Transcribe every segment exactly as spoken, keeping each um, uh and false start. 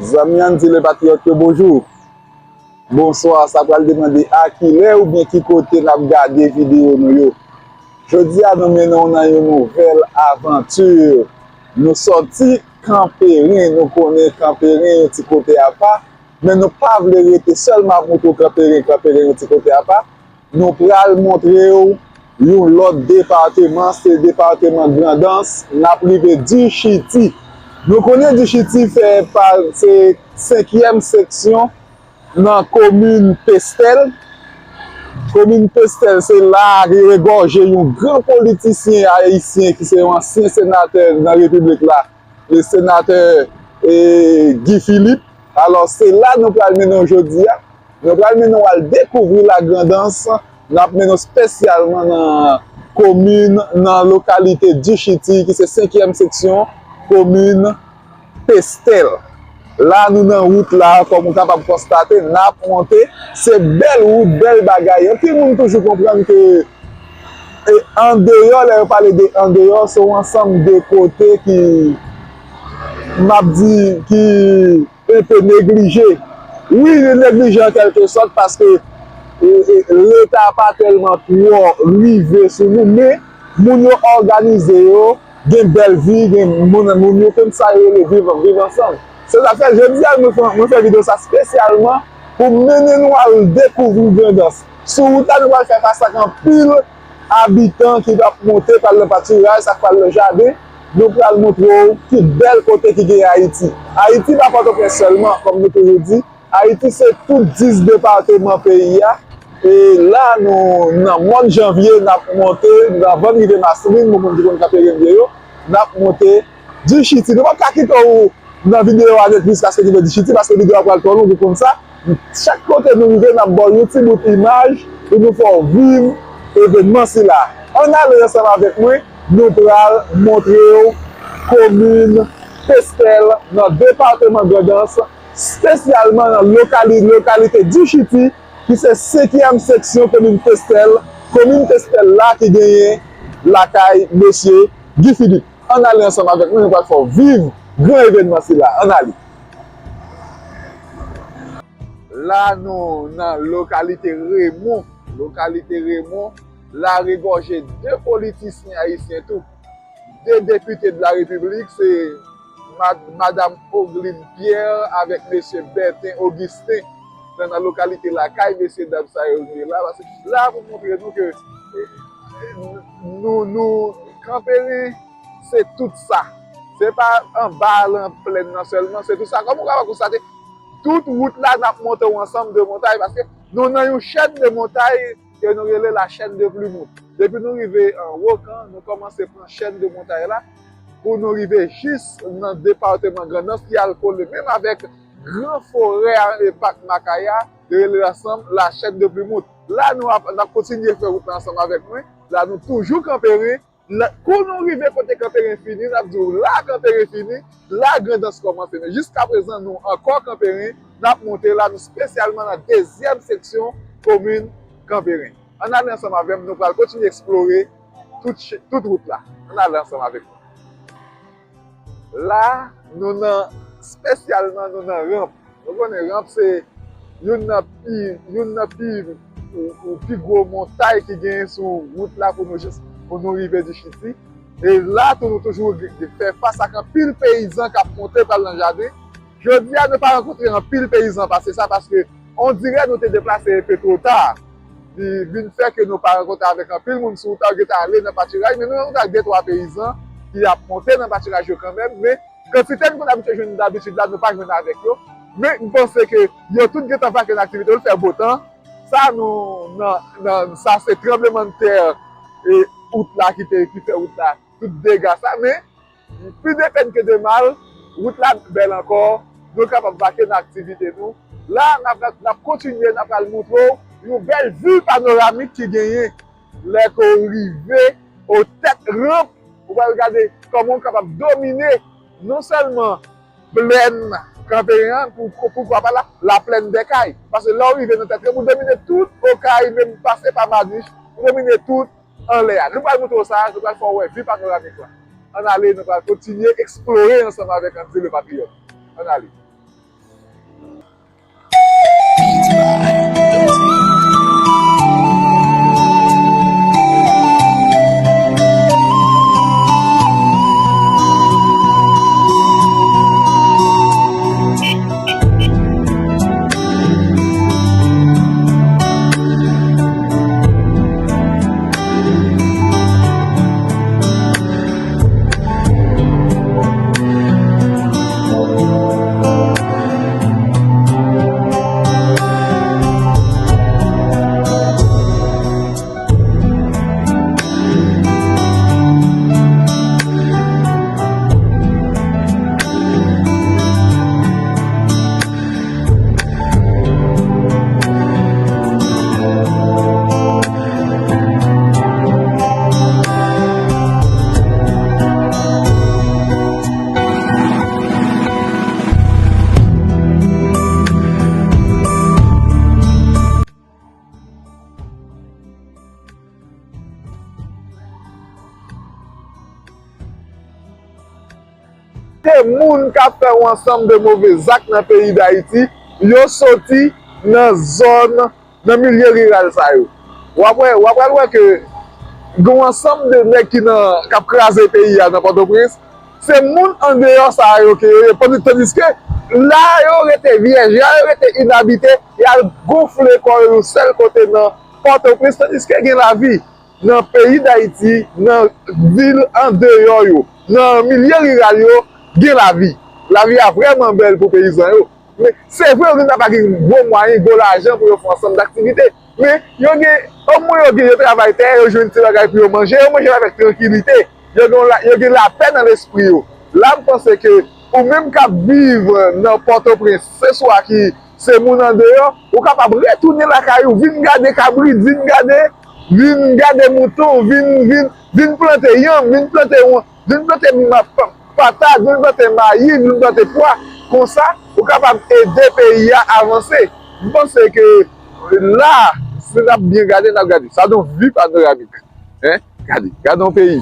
Zanmi Andy Lepatriyòt yo, bonjou. Bonswa, sa pral depande a kilè oubyen ki kote n ap gade videyo nou yo. Jodi a, nou mennen w nan yon nouvèl avanti. Nou sòti Kanperen, nou konnen Kanperen yon ti kote apa, men nou pa vle rete sèlman ap montre w Kanperen, Kanperen yon ti kote apa. Nou pral montre w yon lòt depatman, se depatman Grandans, n ap rive Dichiti. Nou konnen Dichiti fè pa, se senkyèm seksyon nan komin Pestèl. Komin Pestèl, se la ki regòje yon gran politisyen ayisyen ki se yon ansyen senatè nan repiblik la, le senatè, e, Guy Philippe. Alò, se la nou pral mennen w jodi a. Nou pral mennen w al dekouvri Lagrandans. N ap mennen w espesyalman nan komin, nan lokalite Dichiti, ki se senkyèm seksyon komin Pestèl. La, nou nan wout la, kòm ou kapab konstate, n ap monte. Se bèl wout, bèl bagay. Anpil moun toujou konprann ke, e, andeyò, lè yo pale de andeyò, se yon ansanm de kote ki, m ap di, ki enpe neglije. Wi, li neglije an kèlke sòt paske, e, e, Leta pa tèlman twò rive sou nou, men moun yo òganize yo, gen bèl vi, gen moun, moun yo konn sa yo rele viv, viv ansanm. Se sa k fè jodi a mwen fè, mwen fè videyo sa espesyalman pou mennen nou al dekouvri Grandans. Sou wout la, nou pral fè fas ak anpil abitan ki ap monte pral nan patiray, sa k pral nan jaden. Nou pral montre w ki bèl kote ki gen Ayiti. Ayiti pa Pòtoprens sèlman, kòm nou toujou di. Ayiti se tout dis depatman peyi a. E la, nou nan mòn Janvye, n ap monte, anvan n rive Maslin, moun ki konn Kanperen byen yo, n ap monte Dichiti. Nou p ap ka kite w nan videyo a nètlis paske nou rive Dichiti, paske videyo a pral twò long, ou konn sa. Chak kote nou rive, n ap ba w yon ti bout imaj pou nou fè w viv evènman sila. Ann ale ansanm avèk mwen, nou pral montre w komin Pestèl nan depatman Grandans, espesyalman nan lokali-, lokalite Dichiti, ki se senkyèm seksyon komin Pestèl, komin Pestèl la ki genyen lakay mesye Guy Philippe. Ann ale ansanm avèk mwen, nou pral fè w viv gran evènman sila. Ann ale. La, nou nan lokalite Remon. Lokalite Remon, la regòje de politisyen ayisyen tou. De depite de la Repiblik, se mad-, madam Ogline Pierre avèk mesye Bertin Augustin. Nan, nan lokalite lakay, mesye dam sa yo ye la. Paske la, pou montre nou ke, eh, nou, nou, Kanperen, se tout sa. Se pa anba lan plèn nan sèlman, se tout sa. Kòm ou kapab konstate, tout wout la, n ap monte yon ansanm de montay, paske nou nan yon chèn de montay ke nou rele la chaîne de Plimout. Depi nou rive an Wokan, nou kòmanse pran chèn de montay la, pou nou rive jis nan depatman Grandans, ki al kole menm avèk gran forè a, e, Pak Makaya, yo rele ansanm la chaîne de Plimout. La, nou ap, n ap kontinye fè wout la ansanm avèk mwen. La, nou toujou Kanperen. La, kou nou rive kote Kanperen fini, n ap di w la Kanperen fini, la Grandans kòmanse. Men jiskaprezan, nou ankò Kanperen, n ap monte la, nou espesyalman nan dezyèm seksyon komin Kanperen. Ann ale ansanm avè m, nou pral kontinye eksplore tout, che-, tout wout la. Ann ale ansanm avèk mwen. La, nou nan, espesyalman, nou nan ranp. Nou konnen ranp se youn nan pi, youn nan pi, pi gwo montay ki genyen sou wout la pou nou jis, pou nou rive Dichiti. E la tou, nou toujou g-, g-, fè fas ak anpil peyizan k ap monte pral nan jaden. Jodi a, nou pa rankontre anpil peyizan pase sa, paske ondirè nou te deplase enpe two ta. Li vin fè ke nou pa rankontre avèk anpil moun sou wout la, yo gentan ale nan patiray, men nou rankontre ak de twa peyizan ki ap monte nan patiraj yo kanmenm, men kantite n konn abitye jwenn dabitid la, nou pa jwenn avèk yo. Men m panse ke yo tout gentan vake nan aktivite yo, l fè bo tan. Sa nou, nan, nan, sa se tranblemanntè, e, out la ki te, ki fè wout la, tout dega sa. Men pi de pèn ke de mal, wout la bèl ankò, nou kapab vake nan aktivite nou. La, n ap, n ap kontinye, n ap pral montre w yon bèl vi panoramik ki genyen lè ke w rive o tèt ranp, ou pral gade kòman w kapab domine non sèlman plèn Kanperen an, pou, poukwa pa la, la plaine des Cayes. Paske lè w rive nan tèt ranp, ou domine tout Okay, menm pase pa Manich, ou domine tout anlè a. Nou pral montre w sa, nou pral fè w wè vi panoramik la. Ann ale, nou pral kontinye eksplore ansanm avèk Andy le Patriyòt. Ann ale. Ke moun k ap fè yon ansanm de move zak nan peyi Dayiti, yo soti nan zòn, nan milye riral sa yo. W ap wè, w ap pral wè ke gen yon ansanm de nèg ki nan, k ap kraze peyi a nan Pòtoprens, se moun andeyò sa yo ke yo ye, pandan, tandiske la yo rete vyèj, la yo rete inabite, y al gonfle kò yo yon sèl kote nan Pòtoprens, tandiske gen lavi nan peyi Dayiti, nan vil andeyò yo, nan milye riral yo, gen lavi. Lavi a vrèman bèl pou peyizan yo. Men, se vre, yo gen, pa gen gwo mwayen, gwo lajan pou yo fè ansanm daktivite. Men, yo gen, omwen yo gen, yo travay tè, yo jwenn ti bagay pou yo manje, yo manje avèk trankilite. Yo gen la, yo gen lapè nan lespri yo. La, m panse ke ou menm k ap viv nan Pòtoprens, se swa ki se moun andeyò, ou kapab retounen lakay ou, vin gade kabrit, vin gade, vin gade mouton, vin, vin, vin plante yanm, vin plante, vin plante ma-, pa-, patat, vin plante mayi, vin plante pwa. Konsa, ou kapab ede peyi a avanse. M panse ke la, si n ap byen gade, n ap gade. Sa se yon vi panoramik. Hein? Gade, gade yon peyi.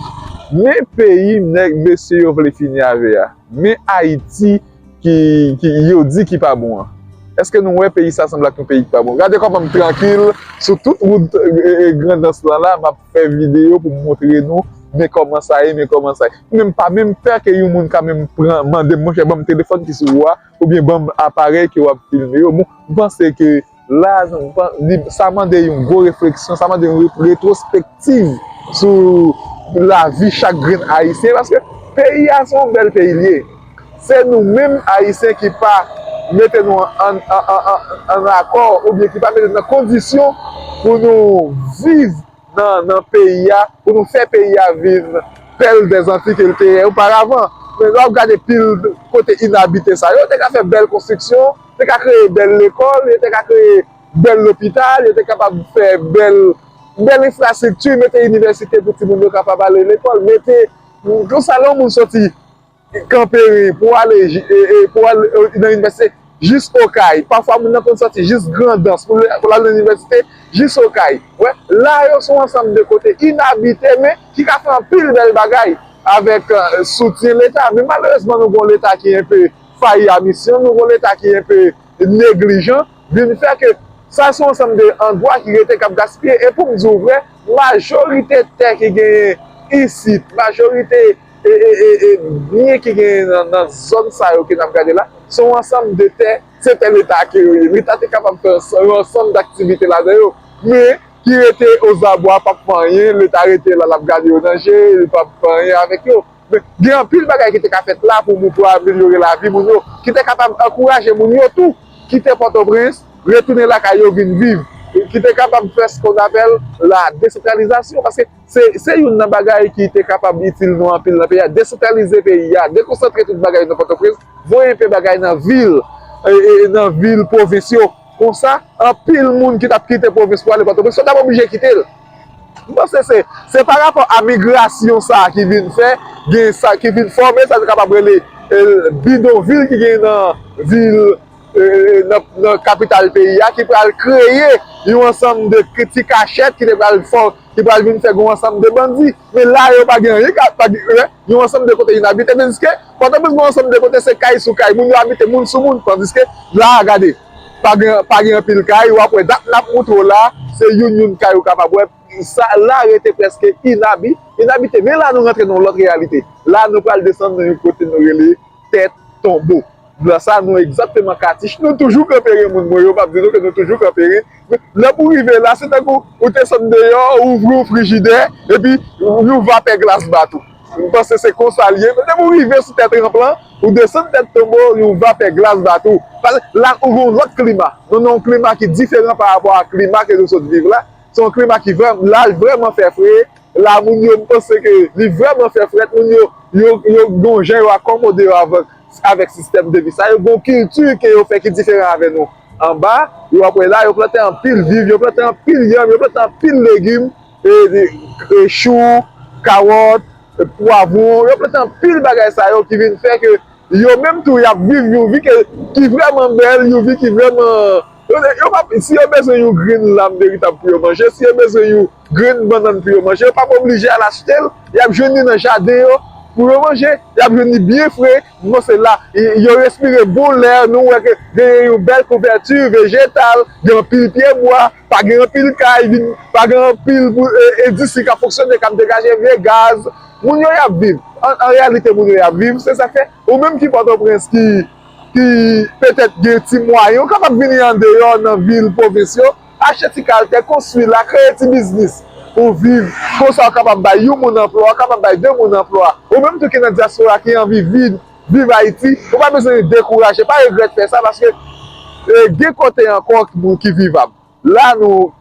Men peyi nèg mesye yo vle fini avè a. Men Ayiti ki, ki yo di ki pa bon an. Èske nou wè peyi sa sanble ak yon peyi ki pa bon? Gade kòman m trankil sou tout wout, e, e, Grandans lan la, m ap fè videyo pou m montre nou, men kòman sa ye, men kòman sa ye. Menm pa menm pè ke yon moun ka menm pran, mande m, "Monchè, ban m telefòn ki sou ou a, oubyen ban m aparèy ke w ap filme yo." Bon, m panse ke la, nou pa, li, sa mande yon gwo refleksyon, sa mande yon re-, retwospektiv sou lavi chak grenn Ayisyen, paske peyi a se yon bèl peyi li ye. Se nou menm Ayisyen ki pa mete nou an, an, an, an, an akò oubyen ki pa mete nou nan kondisyon pou nou viv nan, nan peyi a, pou nou fè peyi a vin pèl dèzanti ke l te ye oparavan. Men lè w ap gade pil kote inabite sa yo, yo te ka fè bèl konstriksyon, te ka kreye bèl lekòl, yo te ka kreye bèl lopital, yo te kapab fè bèl, bèl enfrastrikti, mete inivèsite pou timoun yo kapab ale lekòl, mete, konsa lè yon moun soti Kanperen pou ale ji-, e, e, pou ale, e, nan inivèsite jis Okay. Pafwa moun nan konn sòti jis Grandans pou l, pou l al nan inivèsite jis Okay. Wè, la yo se yon ansanm de kote inabite, men ki ka fè anpil bèl bagay avèk, e, soutyen Leta. Men malerezman, nou gen yon Leta ki enpe fayi a misyon, nou gen yon Leta ki enpe neglijan, vin fè ke sa se yon ansanm de andwa ki rete k ap gaspiye. E pou m di w vrè, majorite tè ki genyen isit, majorite e, e, e, e byen ki genyen nan, nan zòn sa yo ke n ap gade la, se yon ansanm de tè, se tè Leta ke yo ye. Leta te kapab fè yon ansanm daktivite ladan yo, men ki rete ozabwa, p ap fè anyen, Leta rete la, l ap gade yo nan je, li p ap fè anyen avèk yo. Men, gen anpil bagay ki te ka fèt la pou, pou amelyore lavi moun yo, ki te kapab ankouraje moun yo tou kite Pòtoprens, retounen lakay yo vin viv, ki te kapab fè ce qu'on appelle la décentralisation, paske se, se youn nan bagay ki te kapab itil nou anpil nan peyi a, desantralize peyi a, dekonsantre tout bagay nan Pòtoprens, voye enpe bagay nan vil, e, e, nan vil pwovens yo. Konsa, anpil moun ki t ap kite pwovens pou ale Pòtoprens, yo t ap oblije kite l. M panse se, se pa rapò a migrasyon sa a ki vin fè, gen sa ki vin fòme, sa nou kapab rele, e, bidonvil ki gen nan vil, e, nan, nan kapital peyi a, ki pral kreye yon ansanm de ti kachèt ki te pral fò, ki pral vin fè gen yon ansanm de bandi. Men la, yo pa gen anyen, ka, pa gen, e, yon ansanm de kote inabite, tandiske Pòtoprens gen yon ansanm de kote se kay sou kay, moun yo abite, moun sou moun, tandiske la, gade, p Pa gen, pa gen anpil kay, w ap wè dat n ap montre w la, se youn youn kay ou kapab wè. Sa la rete prèske inabi-, inabite. Men la nou rantre nan yon lòt reyalite. La nou pral desann nan yon kote nou rele Tèt Tonbo. Nan sa nou egzakteman Katich. Nou toujou Kanperen, moun mwen yo, m ap di nou ke nou toujou Kanperen. Lè pou rive la, se tankou ou te sot deyò, ou ouvri yon frijidè, epi yon vapè glas bat ou. M panse se konsa l ye. Men depi w rive sou tèt ranp lan, ou desann Tèt Tonbo, yon vapè glas bat ou. Paske la, ou gen yon lòt klima. Nou nan yon klima ki diferan pa rapò a klima ke nou sot viv la. Se yon klima ki vrè-, la, l vrèman fè fre. La, moun yo, m panse ke li vrèman fè frèt. Moun yo, yo, yo gen yon jan yo akomode yo avèk, avèk sistèm de vi sa. Yo gen yon kilti ke yo fè ki diferan avè nou. Anba, yo ap wè la, yo plante anpil viv, yo plante anpil yanm, yo plante anpil legim, e, e, e chou, kawòt, e pwavwon, yo plante anpil bagay sa yo ki vin fè ke yo menm tou y ap viv yon vi ke, ki vrèman bèl, yon vi ki vrèman, yo, yo p ap, si yo bezwen yon grenn lam veritab pou yo manje, si yo bezwen yon grenn bannann pou yo manje, yo p ap oblije al achte l, y ap jwenn li nan jaden yo pou yo manje, y ap jwenn li byen fre, m panse la, y-, yo respire bon lè, nou wè ke genyen yon bèl kouvèti vejetal, gen anpil pyebwa, pa gen anpil kay, vin, pa gen anpil pou, e, endistri k ap fonksyone, k ap degaje vye gaz. Moun yo y ap viv. An, an reyalite, moun yo y ap viv. Se sa k fè, ou menm ki Pòtoprens, ki, ki petèt gen ti mwayen, ou kapab vini andeyò nan vil, pwovens yo, achte ti kay tè, konstwi la, kreye ti biznis pou viv. Konsa, ou kapab bay yon moun anplwa, ou kapab bay de moun anplwa. Ou menm tou ki nan dyaspora, ki anvi viv, viv Ayiti, ou pa bezwen dekouraje, pa regrèt fè sa, paske, e, gen kote ankò ki, ki vivab. La, nou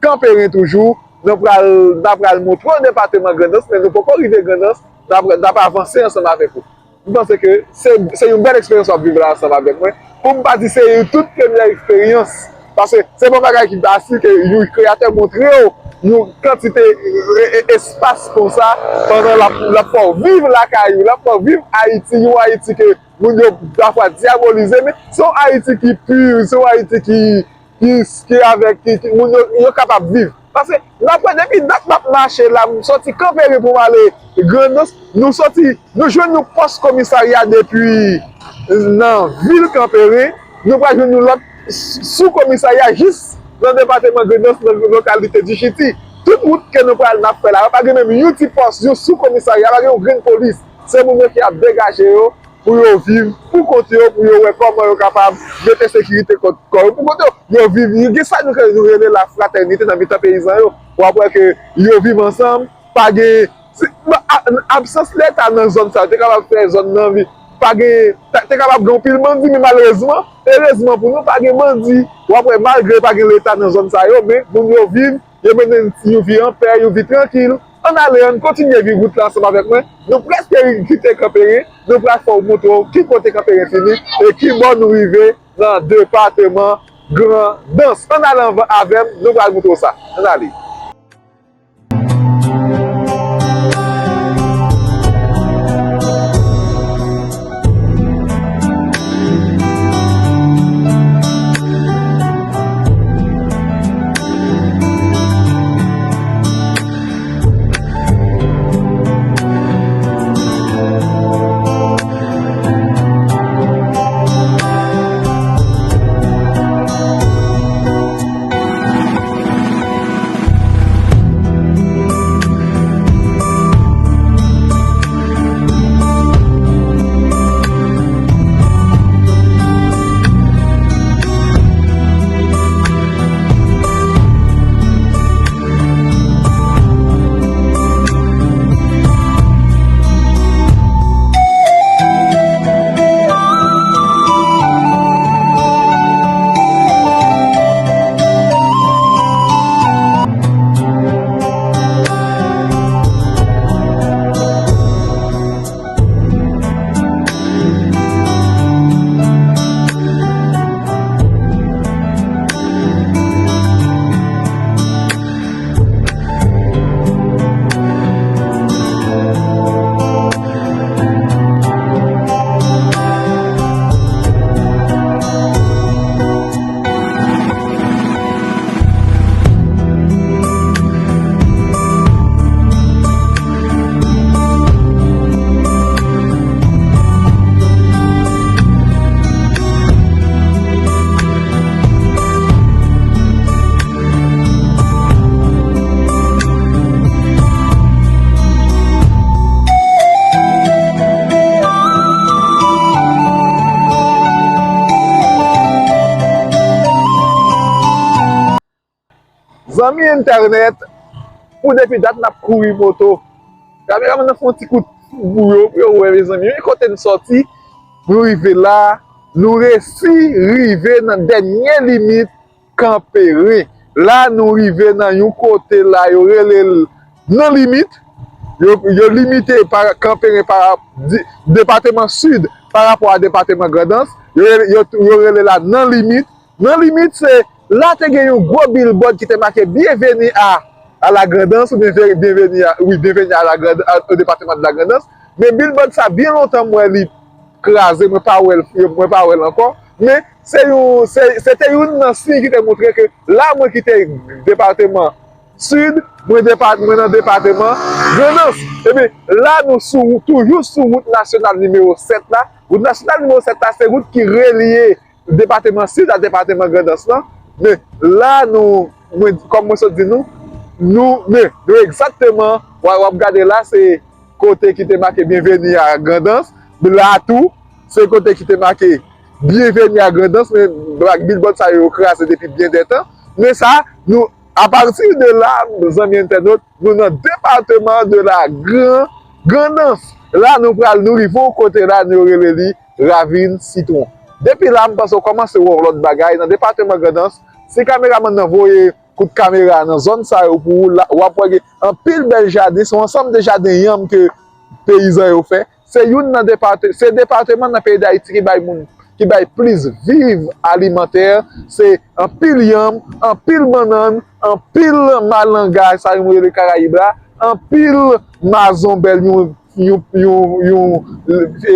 Kanperen toujou, nou pral, n a pral montre w depatman Grandans, men nou poko rive Grandans, n ap, n ap avanse ansanm avèk ou. M panse ke se, se yon bèl eksperyans w ap viv la ansanm avèk mwen. Pou m pa di se yon tout premyè eksperyans, paske se pa yon bagay ki fasil ke yon kreyatè montre w yon kantite, e, e, espas konsa pandan l ap, l ap fè w viv lakay ou, l ap fè w viv Ayiti, yon Ayiti ke moun yo pafwa dyabolize, men se yon Ayiti ki pi, se yon Ayiti ki ki, ki avèk, ki, ki moun yo, yo kapab viv. Paske n ap wè depi dat m ap mache la, m soti Kanperen pou m ale Grandans, nou soti, nou jwenn yon pòs komisarya depi nan vil Kanperen, nou pral jwenn yon lòt s-, sou komisarya jis nan depatman Grandans, nan lokalite Dichiti. Tout wout ke nou pral, n ap fè la, pa gen menm yon ti pòs, yon sou komisarya, pa gen yon grenn polis. Se moun yo ki ap degaje yo, pou yo viv pou kont yo, pou yo wè kòman yo kapab mete sekirite kont kò yo pou kont yo. Yo viv, gen sa nou, nou rele lafratènite nan mitan peyizan yo. W ap wè ke yo viv ansanm, pa gen, si, a, absans Leta nan zòn sa yo te kapab fè zòn nan vi, pa gen, ta, te kapab gen anpil bandi, men malerezman, erezman pou nou, pa gen bandi. W ap wè, malgre pa gen Leta nan zòn sa yo, men moun yo viv, yo mennen yon vi anpè, yon vi trankil. Ann ale, ann kontinye viv wout la ansanm avèk mwen. Nou prèske kite Kanperen, nou pral fè w montre w ki kote Kanperen fini e ki bò nou rive nan depatman Grandans. Ann ale anvan avè m, nou pral montre w sa. Ann ale. Zanmi entènèt, pou depi dat n ap kouri moto. Kameramann nan fè yon ti kout pou yo, pou yo wè, mezanmi. Men kote n sòti, nou rive la, nou resi rive nan dènye limit Kanperen. La, nou rive nan yon kote la, yo rele l nan limit. Yo, yo limite pa, Kanperen pa di, depatman Sid pa rapò a depatman Grandans. Yo, rele- yo, yo rele la nan limit. Nan limit, se la te gen yon gwo bilbòd ki te make Bienvenue à, à la Grandance, oubyen ve- Bienvenue à, wi, Bienvenue à la Grande, à- au département de la Grandance. Men bilbòd sa, byen lontan m wè li kraze, mwen pa wè l, mwen pa wè l ankò. Men se yon, se, se te youn nan siy ki te montre ke la mwen kite depatman Sid, mwen depa- mwen nan depatman Grandans. Ebyen, la nou sou, toujou sou wout nasyonal nimewo sèt la. Wout nasyonal nimewo sèt la, se wout ki relye depatman Sid a depatman Grandans lan. Men la, nou, mwen, kòm mwen sot di nou, nou, men, nou egzakteman, w, w ap gade la, se kote ki te make Bienvenue à Grandans. La tou, se kote ki te make Bienvenue à Grandans, men bilbòd sa yo kraze depi byen dètan. Men sa, nou, apati de la, zanmi entènot, nou nan depatman de la Gran, Grandans. La, nou pral, nou rive yon kote la, nou rele li Ravin Sitwon. Depi la, m panse w kòmanse wè yon lòt bagay nan depatman Grandans. Si kameramann nan voye kout kamera nan zòn sa yo pou ou, la, w ap wè gen anpil bèl jaden, se yon ansanm de jaden yanm ke peyizan yo fè. Se youn nan depatman, se depatman nan peyi Dayiti ki bay moun, ki bay plis viv alimantè, se anpil yanm, anpil bannann, anpil malanga, sa yo rele Karayib la, anpil mazonbèl, yon, yon, yon, yon, e,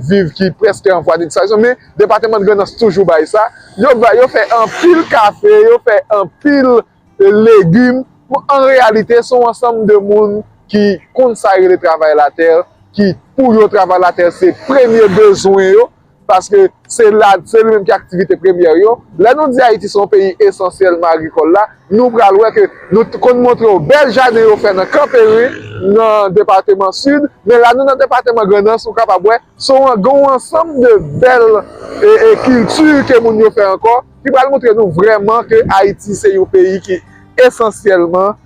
viv ki prèske an vwa de disparisyon, men depatman Grandans toujou bay sa. Yo bay, yo fè anpil kafe, yo fè anpil e, legim. Bon, an reyalite, se yon ansanm de moun ki konn sa rele travay latè, ki pou yo travay latè se premye bezwen yo, paske se la, se li menm ki aktivite premyè yo. Lè nou di Ayiti se yon peyi esansyèlman agrikòl la, nou pral wè ke nou t- konn montre w bèl jaden yo fè nan Kanperen, nan depatman Sid, men la nou nan depatman Grandans, ou kapab wè se yon, gen yon ansanm de bèl e, e kilti ke moun yo fè ankò, ki pral montre nou vrèman ke Ayiti se yon peyi ki esansyèlman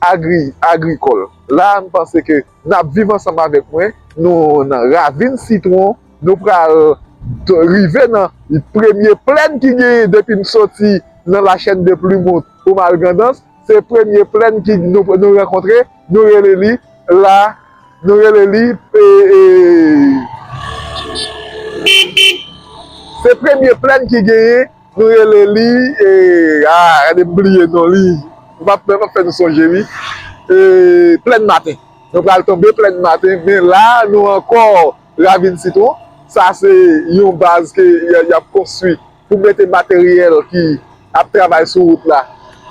agri, agrikòl. La, m panse ke n ap viv ansanm avèk mwen, nou nan Ravin Sitwon, nou pral t- rive nan premye plèn ki genyen depi m soti nan Lachèn de Plimouth pou m al Grandans. Se premye plèn ki nou, nou rankontre, nou rele li la, nou rele li, e, e, se premye plèn ki genyen, nou rele li, e, a, gade m bliye non li, m ap, m ap fè nou sonje li, e, Plèn Maten. Nou pral tonbe Plèn Maten, men la, nou ankò Ravin Sitwon. Sa se yon baz ke y, y ap konstwi pou mete materyèl ki ap travay sou wout la.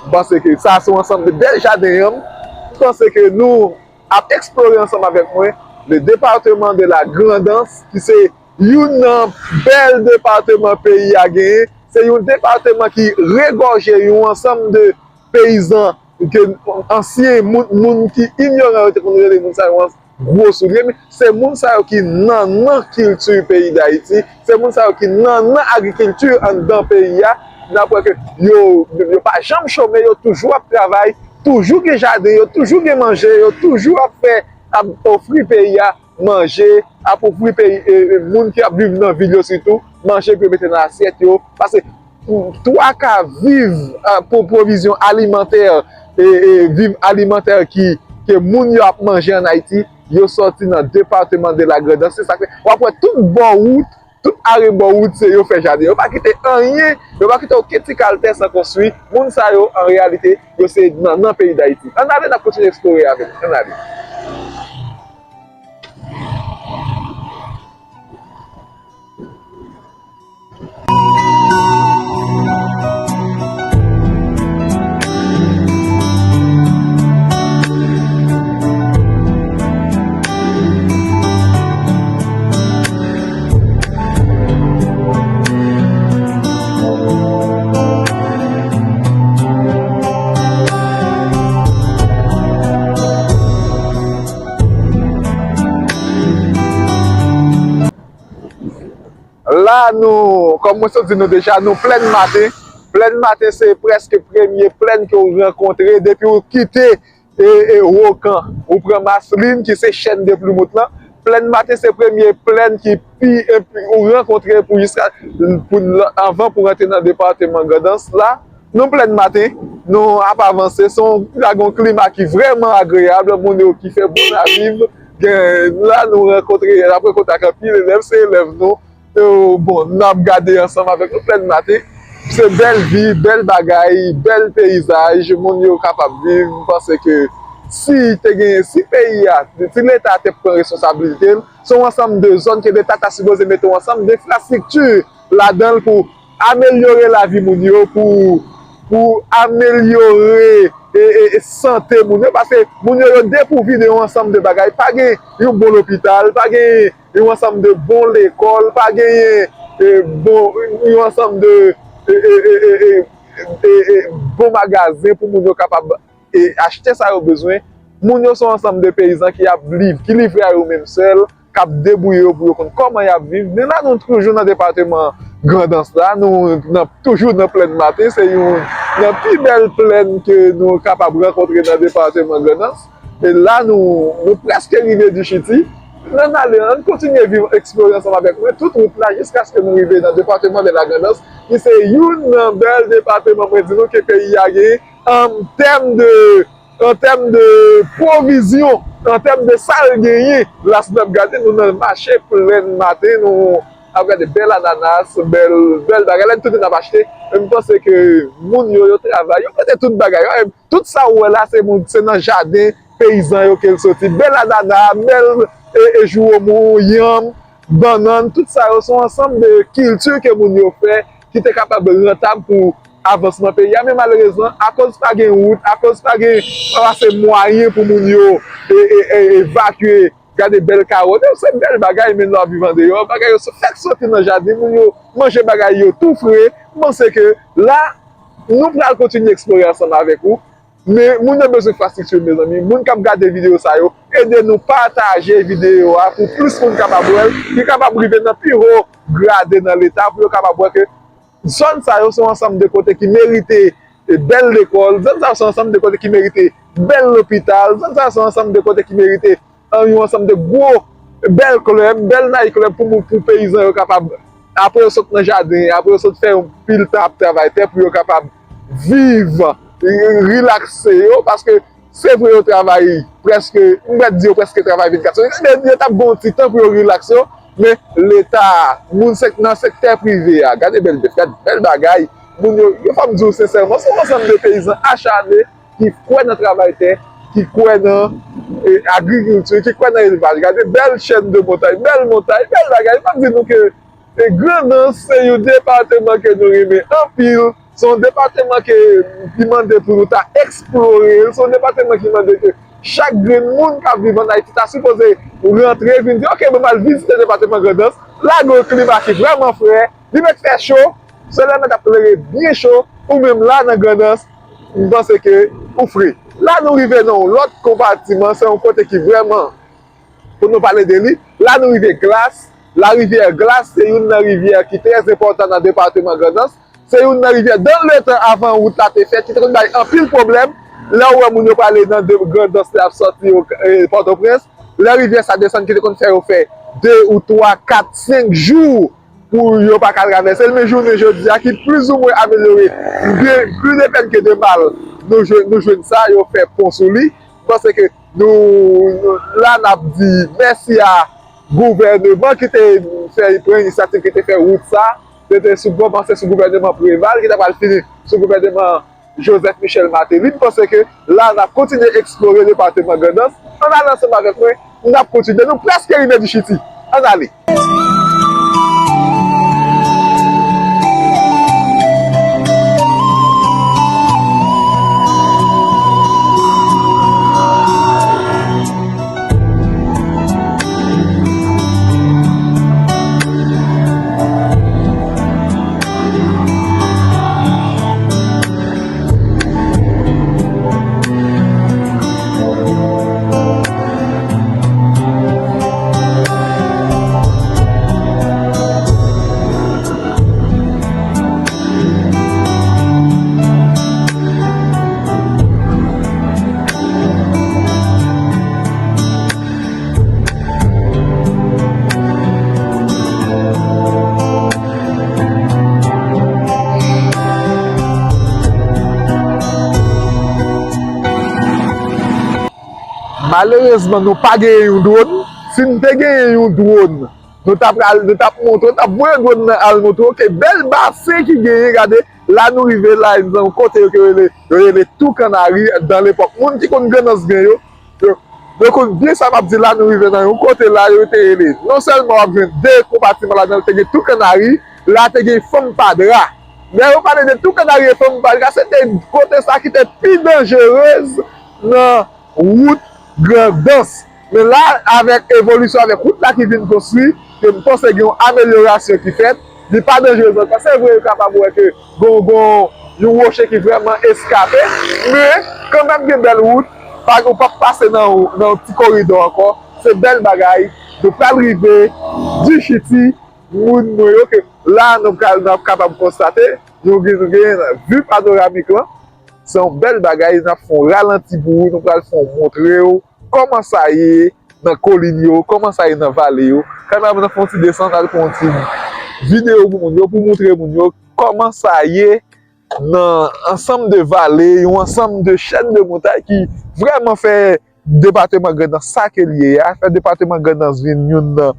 M panse ke sa se yon ansanm de bèl jaden yanm. M panse ke nou ap eksplore ansanm avèk mwen le département de la Grand'Anse, ki se youn nan bèl depatman peyi a genyen. Se yon depatman ki regòje yon ansanm de peyizan ke ansyen moun, moun ki inyoran yo te konn rele moun sa yo gwo soulye, men se moun sa yo ki nannan kilti peyi Dayiti, se moun sa yo ki nannan agrikilti anndan peyi a. N ap wè ke yo, yo pa janm chome, yo toujou ap travay, toujou gen jaden, yo toujou gen manje, yo toujou ap fè, ap ofri peyi a manje, ap ofri peyi, e, e, moun ki ap viv nan vil yo sitou, manje pou yo mete nan asyèt yo. Paske twa ka viv, a, pou pwovizyon alimantè, e, e, viv alimantè ki, ke moun yo ap manje ann Ayiti, yo sòti nan depatman de la Grand'Anse. Se sa k fè, w ap wè tout bò wout, tout arebò wout, se yo fè jaden. Yo pa kite anyen, yo pa kite okenn ti kal tè san konstwi. Moun sa yo, an reyalite, yo se nannan peyi Dayiti. Ann ale, n ap kontinye eksplore avèk. Ann ale. La, nou, kòm mwen sot di nou deja, nou Plèn Maten. Plèn Maten se prèske premye plèn ke w rankontre depi w kite e, e, Wokan. Ou pran Maslin ki se chèn de Plimout lan. Plèn Maten se premye plèn ki pi, e, pi ou rankontre pou jiska pou, anvan pou rantre nan depatman Grandans la. Nou Plèn Maten, nou ap avanse. Se yon, la gen yon klima ki vrèman agreyab, moun yo ki fè bon a viv. Gen, la nou rankontre, n ap rankontre ak anpil elèv, se elèv nou. Yo, bon, n ap gade ansanm avèk nou Plèn Maten. Se bèl vi, bèl bagay, bèl peyizaj, moun yo kapab viv. M panse ke si te gen, si peyi a, si Leta te pran responsablite l, se yon ansanm de zòn ke Leta ta sipoze mete yon ansanm de enfrastrikti ladan l pou amelyore lavi moun yo, pou, pou amelyore e, e, e sante moun yo, paske moun yo, yo depouvi de yon ansanm de bagay. Pa gen yon bon lopital, pa gen yon ansanm de bon lekòl, pa genyen, e, bon, yon ansanm de, e, e, e, e, e, e, e, bon magazen pou moun yo kapab, e, achte sa yo bezwen. Moun yo se yon ansanm de peyizan ki ap liv, ki livre a yo menm sèl, k ap debouye yo pou yo konn kòman y ap viv. Men la, nou toujou nan depatman Grandans la, nou nan, toujou nan Plèn Maten, se youn nan pi bèl plèn ke nou kapab rankontre nan depatman Grandans. E la, nou, nou prèske rive Dichiti. Ann ale, ann kontinye viv, eksplore ansanm avèk mwen tout wout la jiskaske nou rive nan depatman de la Grandans, ki se youn nan bèl depatman, mwen di nou, ke peyi a genyen an tèm de, an tèm de pwovizyon, an tèm de sa l genyen. La, si n ap gade, nou nan mache Plèn Maten, nou ap gade bèl ananas, bèl, bèl bagay. Lè n tounen, n ap achte. Men m panse ke moun yo, yo travay, yo mete tout bagay yo. Tout sa ou wè la, se moun, se nan jaden peyizan yo ke l soti. Bèl anana, bèl, e, e, jwomou, yanm, bannann, tout sa yo se yon ansanm de kilti ke moun yo fè ki te kapab rantab pou avansman peyi a. Men malerezman, akoz pa gen wout, akoz pa gen, pa ase mwayen pou moun yo, e, e, e, evakye, gade bèl kawòd yo, se bèl bagay, men lè w ap viv andeyò, bagay yo so-, fèk soti nan jaden, moun yo manje bagay yo tou fre. M panse ke la, nou pral kontinye eksplore ansanm avèk ou. Men moun yo bezwen enfrastrikti, mezanmi. Moun k ap gade videyo sa yo, ede nou pataje videyo a pou plis moun kapab wè l, ki kapab rive nan pi wo grade nan Leta, pou yo kapab wè ke zòn sa yo se yon ansanm de kote ki merite, e, bèl lekòl, zòn sa yo se yon ansanm de kote ki merite bèl lopital, zòn sa yo se yon ansanm de kote ki merite, e, yon ansanm de gwo, bèl klèb, bèl night club pou moun, pou peyizan yo kapab, apre yo sot nan jaden, apre yo sot fè yon pil tan ap travay tè, pou yo kapab viv, e, rilakse yo, paske se vre yo travay prèske, m mèt di yo prèske travay vennkat sou vennkat, men yo t ap gen yon ti tan pou yo rilakse yo, men Leta, moun sèk-, nan sektè prive a, gade bèl bèf, gade bèl bagay, moun yo, yo fò m di w sensèman, se yon ansanm de peyizan achane ki kwè nan travay tè, ki kwè nan, e, agrikilti, ki kwè nan elvaj. Gade bèl chèn de montay, bèl montay, bèl bagay. M ap di nou ke, e, Grandans se yon depatman ke nou renmen anpil. Se yon depatman ke, ki mande pou nou ta eksplore l. Se yon depatman ki mande ke chak grenn moun k ap viv ann Ayiti ta sipoze rantre, vin di, "Ok, bon, m al vizite depatman Grandans." La gen yon klima ki vrèman frè. Li mèt fè cho. Solèy la mèt ap klere byen cho. Ou menm la nan Grandans, m panse ke ou fre. La nou rive nan yon lòt konpatiman, se yon kote ki vrèman, pou nou pale de li. La nou rive Glas. Larivyè Glas se youn nan rivyè ki trè enpòtan nan depatman Grandans. Se youn nan rivyè dan le tan avan wout la te fèt, ki te konn bay anpil pwoblèm. Lè w wè moun yo prale nan de, Grandans, lè y ap sòti, e, Pòtoprens, lè rivyè sa desann, ki te konn fè yo fè de ou twa, kat, senk jou pou yo pa ka travèse l, men jounen jodi a ki plizoumwen amelyore, de, pli de pèn ke de mal, nou jwenn, nou jwenn sa, yo fè pon sou li. M panse ke nou, nou, la n ap di mèsi a gouvèneman ki te fè, pran inisyativ, ki te fè wout sa, se te sou, kòmanse sou gouvèneman Preval, ki ta pral fini sou gouvèneman Joseph Michel Martelly. M panse ke la, n ap kontinye eksplore depatman Grandans. Ann ale ansanm avèk mwen, n ap kontinye. Nou prèske rive Dichiti. Ann ale. Malerezman, nou pa genyen yon dwòn. Si n te genyen yon dwòn, nou t ap al, nou t ap montre, nou t ap voye dwòn nan al montre w ke bèl basen ki genyen, gade, la nou rive la, nan yon kote yo ke rele, yo rele Tou Kannari, dan lepòk moun ki konn Grandans gen yo, yo, yo konn byen sa m ap di la, nou rive nan yon kote la, yo te rele, non sèlman w ap jwenn de konpatiman ladan l, te gen Tou Kannari, la te gen Fanm Padra. Lè yo pale de Tou Kannari e Fanm Padra, se te kote sa ki te pi danjerez nan wout Grandans. Men la, avèk evolisyon, avèk wout la ki vin konstwi, ke m panse gen yon amelyorasyon ki fèt, li pa danjerez ankò. Se vre, yo kapab wè ke gon, gon, yon woche ki vrèman eskape, men kanmenm gen bèl wout, pa, ou p ap pase nan, nan yon ti koridò ankò. Se bèl bagay, nou pral rive, Dichiti, moun mwen yo, ke la, nou pral, n ap kapab konstate, nou gen, nou gen vi panoramik lan. Se yon bèl bagay, n ap fè yon ralanti pou ou, nou pral fè yon montre w kòman sa ye nan kolin yo, kòman sa ye nan vale yo. Kanmenm n ap fè yon ti desann, al fè yon ti videyo pou moun yo, pou montre moun yo kòman sa ye nan ansanm de vale, yon ansanm de chèn de montay ki vrèman fè depatman Grandans sa ke l ye a, fè depatman Grandans vin youn nan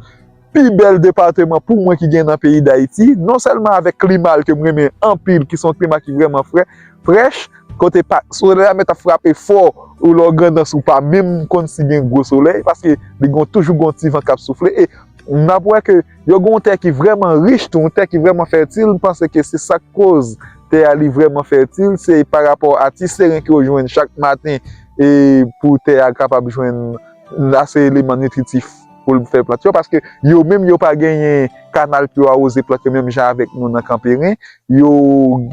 pi bèl depatman pou mwen ki gen nan peyi Dayiti, non sèlman avèk klima l ke m renmen anpil, ki se yon klima ki vrèman frè, frèch, kote pa, solèy la mèt ap frape fò, ou lè w Grandans ou pa menm konn si gen gwo solèy, paske li gon, toujou gon ti van k ap soufle, e n ap wè ke yo gen yon tè ki vrèman rich tou, yon tè ki vrèman fètil, m panse ke se sa k koz tè a li vrèman fètil, se pa rapò a ti seren ke yo jwenn chak maten, e pou tè a kapab jwenn ase eleman nitritif pou l fè plant yo, paske yo menm yo pa genyen kanal pou yo awoze plant yo menm jan avèk nou nan Kanperen, yo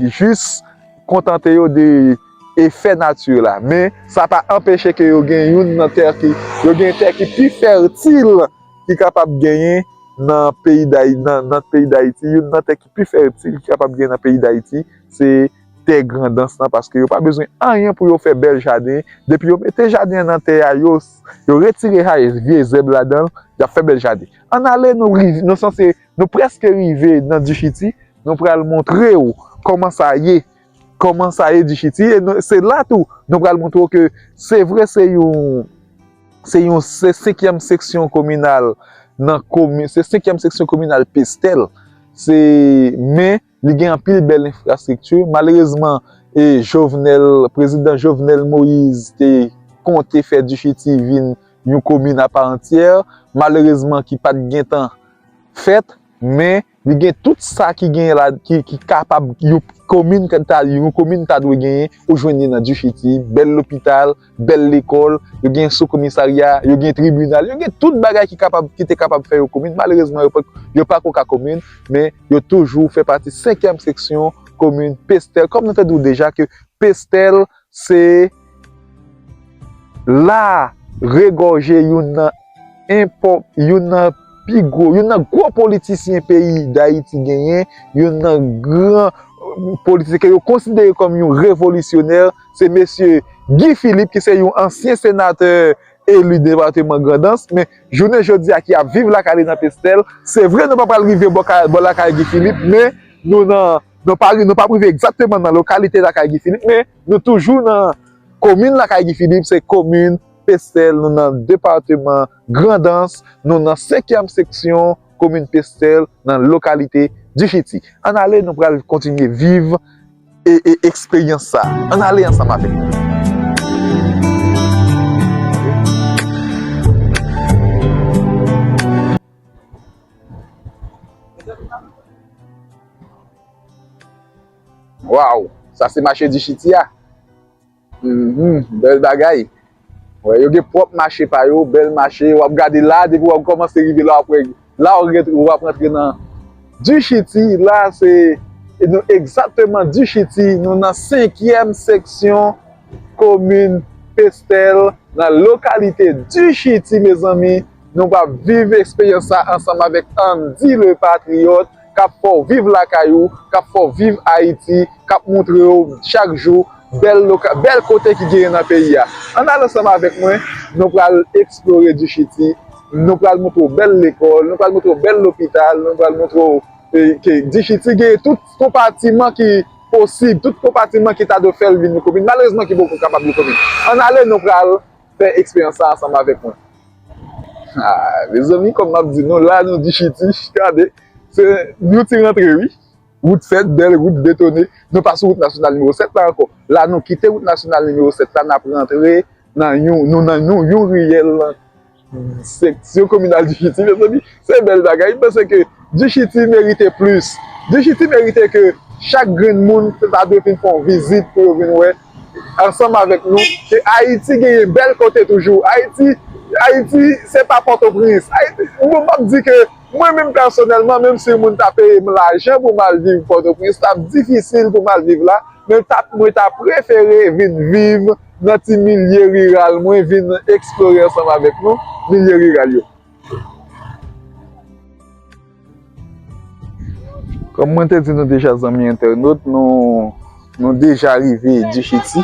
jis kontante yo de efè nati la. Men sa pa anpeche ke yo gen youn nan tè ki, yo gen tè ki pi fètil ki kapab genyen nan peyi Dayi-, nan, nan peyi Dayiti, youn nan tè ki pi fètil ki kapab genyen nan peyi Dayiti, se tè Grandans lan, paske yo pa bezwen anyen pou yo fè bèl jaden. Depi yo mete jaden an nan tè a, yo, yo retire vye zèb ladan l, y ap fè bèl jaden. Ann ale, nou rive, nou sanse, nou prèske rive nan Dichiti, nou pral montre w kòman sa ye, kòman sa ye Dichiti, e nou, se la tou, nou pral montre w ke se vre, se yon, se yon, se senkyèm seksyon kominal nan komi-, se senkyèm seksyon kominal Pestèl. Se, men li gen anpil bèl enfrastrikti. Malerezman, e Jovenel, prezidan Jovenel Moïse te konte fè Dichiti vin yon komin apa antyè. Malerezman, ki pa t gentan fèt, men li gen tout sa ki gen la, ki, ki kapab yon komin ta, yon komin ta dwe genyen, ou jwenn li nan Dichiti, bèl lopital, bèl lekòl, yo gen sou komisarya, yo gen tribinal, yo gen tout bagay ki kapab, ki te kapab fè yo komin. Malerezman, yo pa, yo pa ko ka komin, men yo toujou fè pati senkyèm seksyon komin Pestèl. Kòm nou te di w deja ke Pestèl, se la regòje youn nan enpò-, youn nan pi gwo, youn nan gwo politisyen peyi Dayiti genyen, youn nan gran, euh, politisyen ke yo konsidere kòm yon revolisyonè, se mesye Guy Philippe, ki se yon ansyen senatè eli depatman Grandans, men jounen jodi a ki ap viv lakay li nan Pestèl. Se vre, nou pa pral rive bò ka-, bò lakay Guy Philippe, men nou nan, nou pa, nou pa rive egzakteman nan lokalite lakay Guy Philippe, men nou toujou nan komin lakay Guy Philippe, se komin Pestèl, nou nan depatman Grandans, nou nan senkyèm seksyon komin Pestèl, nan lokalite Dichiti. Ann ale, nou pral kontinye viv e, e eksperyans sa. Ann ale ansanm avèk mwen. Waw, sa se mache Dichiti a. Mhm, bèl bagay. Wè, yo gen pwòp mache pa yo, bèl mache. W ap gade la, depi w ap kòmanse rive la, w ap wè, la w ap rantre, w ap rantre nan Dichiti, la se, e nou egzakteman Dichiti, nou nan senkyèm seksyon komin Pestèl, nan lokalite Dichiti, mezanmi. Nou pral viv eksperyans sa ansanm avèk Andy le Patriyòt, k ap fè w viv lakay ou, k ap fè w viv Ayiti, k ap montre w chak jou bèl loka-, bèl kote ki genyen nan peyi a. Ann al ansanm avèk mwen, nou pral eksplore Dichiti, nou pral montre w bèl lekòl, nou pral montre w bèl lopital, nou pral montre w, e, ke Dichiti genyen tout konpatiman ki posib, tout konpatiman ki ta dwe fè l vin yon komin. Malerezman, ki poko kapab yon komin. Ann ale, nou pral fè eksperyans sa ansanm avèk mwen. Ah, mezanmi, kòm m ap di nou, la nou Dishiti, gade, se yon ti rantre, wi. Wout fèt, bèl wout betone. Nou pa sou wout nasyonal nimewo sèt la ankò. La nou kite wout nasyonal nimewo sèt la, n ap rantre nan yon, nou nan yon, yon riyèl seksyon kominal Dishiti, mezanmi. Se bèl bagay. M panse ke Dishiti merite plis. Dishiti merite ke chak grenn moun ta dwe vin fè yon vizit pou yo vin wè ansanm avèk nou ke Ayiti genyen bèl kote toujou. Ayiti, Ayiti, se pa Pòtoprens. Ayiti, mwen, m ap di ke mwen menm pèsonèlman, menm si yon moun ta peye m lajan pou m al viv Pòtoprens, t ap difisil pou m al viv la, men t ap, mwen ta prefere vin viv nan ti milye riral mwen, vin eksplore ansanm avèk nou milye riral yo. Kòm mwen te di nou deja, zanmi entènot, nou, nou deja rive Dishiti.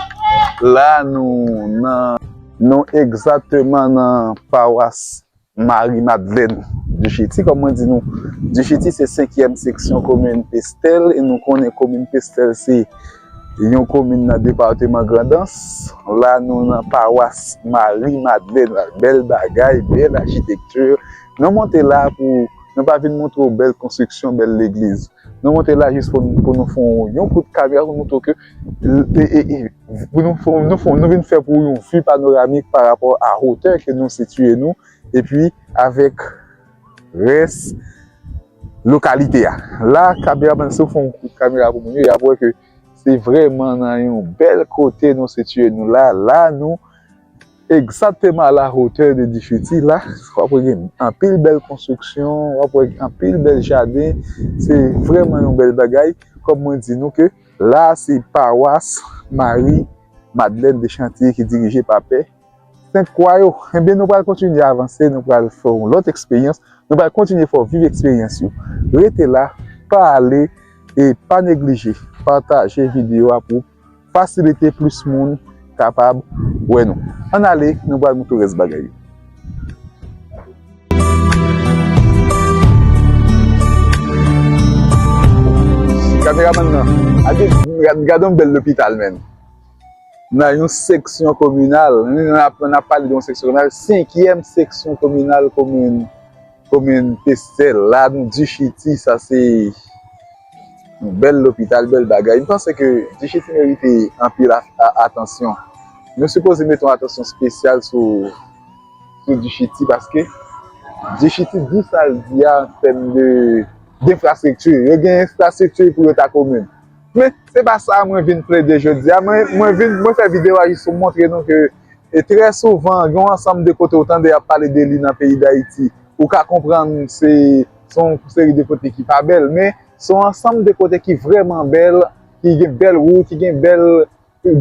La, nou nan, nou egzakteman nan pawas Mari Madlèn Dishiti. Kòm mwen di nou, Dishiti se senkyèm seksyon komin Pestèl, e nou konnen komin Pestèl se yon komin nan depatman Grandans. La, nou nan pawas Mari Madlèn la. Bèl bagay, bèl achitekti. Nou monte la pou, nou pa vin montre w bèl konstriksyon, bèl legliz. Nou monte la jis pou, pou nou fè yon, yon kout kamera pou montre w ke, e, e, e, pou nou fè, nou fè, nou vin fè pou yon vi panoramik pa rapò a wotè ke nou sitiye nou, epi avèk rès lokalite a. La, kameramann, si w fè yon kout kamera pou moun yo, y ap wè ke se vrèman nan yon bèl kote nou sitiye nou la. La, nou egzakteman a la hotè de Dishiti la. W ap wè gen anpil bèl konstriksyon, w ap wè anpil bèl jaden. Se vrèman yon bèl bagay. Kòm mwen di nou ke la, se pawas Mari Madlèn de Chantier ki dirije pa pè Sent Kwa yo. Ebyen, nou pral kontinye avanse, nou pral fè yon lòt eksperyans, nou pral kontinye fè w viv eksperyans yo. Rete la, pa ale e pa neglije pataje videyo a pou fasilite plis moun kapab wè nou. Ann ale, nou pral montre w rès bagay yo. Kameramann nan, gade, gade yon bèl lopital, menn. Nan yon seksyon kominal, n ap, n ap pale de yon seksyon kominal, senkyèm seksyon kominal komin, komin Pestèl. La, nou Dishiti, sa se yon bèl lopital, bèl bagay. M panse ke Dishiti merite anpil a, a, atansyon. Nou sipoze mete yon atansyon espesyal sou, sou Dishiti, paske Dishiti di sa l di a an tèm de, denfrastrikti. Yo gen enfrastrikti pou yo ta komin. Men, se pa sa mwen vin plede jodi a. Mwen, mwen vin, mwen fè videyo a jis pou montre nou ke, e trè souvan, gen yon ansanm de kote ou tande y ap pale de li nan peyi Dayiti. Ou ka konprann se, se yon seri de kote ki pa bèl, men se yon ansanm de kote ki vrèman bèl, ki gen bèl wout, ki gen bèl,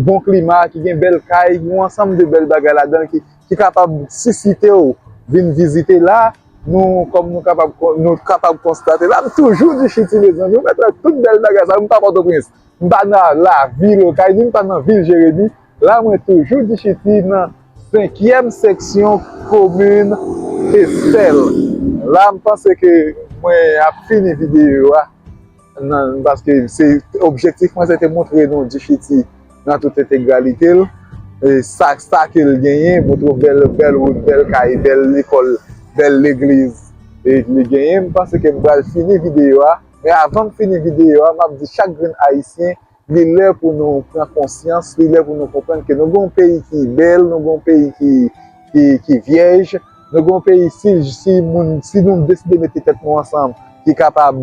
bon klima, ki gen bèl kay, gen yon ansanm de bèl bagay ladan l ki, ki kapab sisite w vin vizite la. Nou, kòm nou kapab, nou kapab konstate la, m toujou Dishiti, mezanmi. Ou mèt wè tout bèl bagay sa yo, m pa Pòtoprens. M pa nan lavil Okay, ni m pa nan vil Jeremi. La, mwen toujou Dishiti nan senkyèm seksyon komin Pestèl. La, m panse ke mwen ap fini videyo a. Nan, paske se objektif mwen, se te montre nou Dishiti nan tout entegralite l. E sa, sa ke l genyen, montre w bèl, bèl wout, bèl kay, bèl lekòl, bèl legliz, e li genyen. M panse ke m pral fini videyo a. Men avan m fini videyo a, m ap di chak grenn Ayisyen, li lè pou nou pran konsyans, li lè pou nou konprann ke nou gen yon peyi ki bèl, nou gen yon peyi ki, ki, ki vyèj, nou gen yon peyi, si, si moun, si nou deside mete tèt nou ansanm, ki kapab,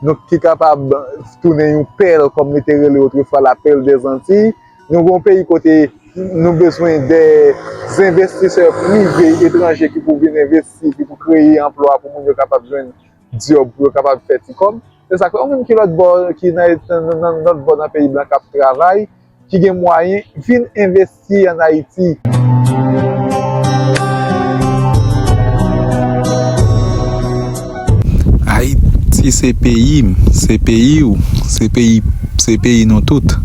nou, ki kapab tounen yon pèl, kòm li te rele otrefwa, la perle des Antilles. Nou gen yon peyi kote nou bezwen de envestisè prive etranje ki pou vin envesti, ki pou kreye anplwa pou moun yo kapab jwenn djòb, pou yo kapab fè ti kòb. Se sa k fè, ou menm ki lòt bò, ki nan, nan, nan, nan lòt bò nan peyi blan k ap travay, ki gen mwayen, vin envesti ann Ayiti. Ayiti se peyi m, se peyi w, se peyi, se peyi nou tout.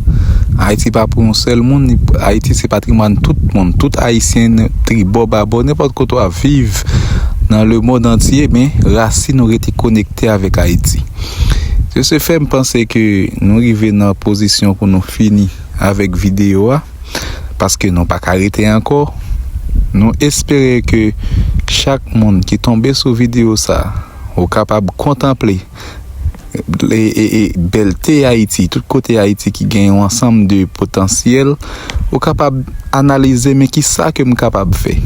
Ayiti pa pou yon sèl moun, li, Ayiti se patrimwàn tout moun, tout Ayisyen, tribò, babò, nenpòt kote w ap viv nan lemonn antye, men rasin ou rete konekte avèk Ayiti. Se, se fè m panse ke nou rive nan pozisyon pou nou fini avèk videyo a, paske nou pa ka rete ankò. Nou espere ke chak moun ki tonbe sou videyo sa, ou kapab kontanple e, e, e, bèlte Ayiti, tout kote Ayiti ki gen yon ansanm de potansyèl, ou kapab analize, men ki sa ke m kapab fè?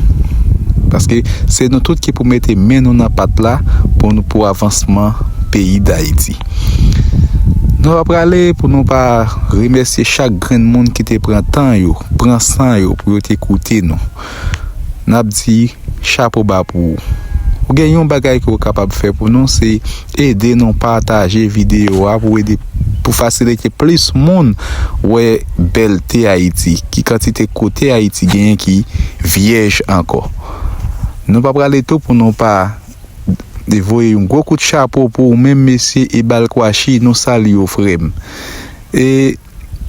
Paske se nou tout ki pou mete men nou nan pat la pou nou, pou avansman peyi Dayiti. Nou pa prale pou nou pa remèsye chak grenn moun ki te pran tan yo, pran san yo pou yo te koute nou. N ap di chapo ba pou ou. Ou gen yon bagay ke ou kapab fè pou nou, se ede nou pataje videyo a pou ede, pou fasilite plis moun wè bèlte Ayiti, ki kantite kote Ayiti genyen ki vyèj ankò. Nou pa prale tou pou nou pa voye yon gwo kout chapo pou ou menm, mesye Ebal Kwashi, nou salye w, frè m. E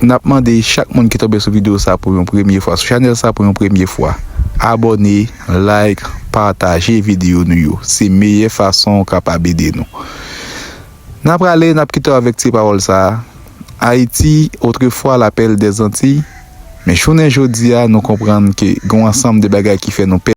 n ap mande chak moun ki tonbe sou videyo sa pou yon premye fwa, sou chanèl sa pou yon premye fwa, abòne, like, pataje videyo nou yo. Se meyè fason ou kapab ede nou. N ap prale, n ap kite w avèk ti pawòl sa a. Ayiti, autrefois la perle des Antilles, men jounen jodi a, nou konprann ke gen yon ansanm de bagay ki fè nou pè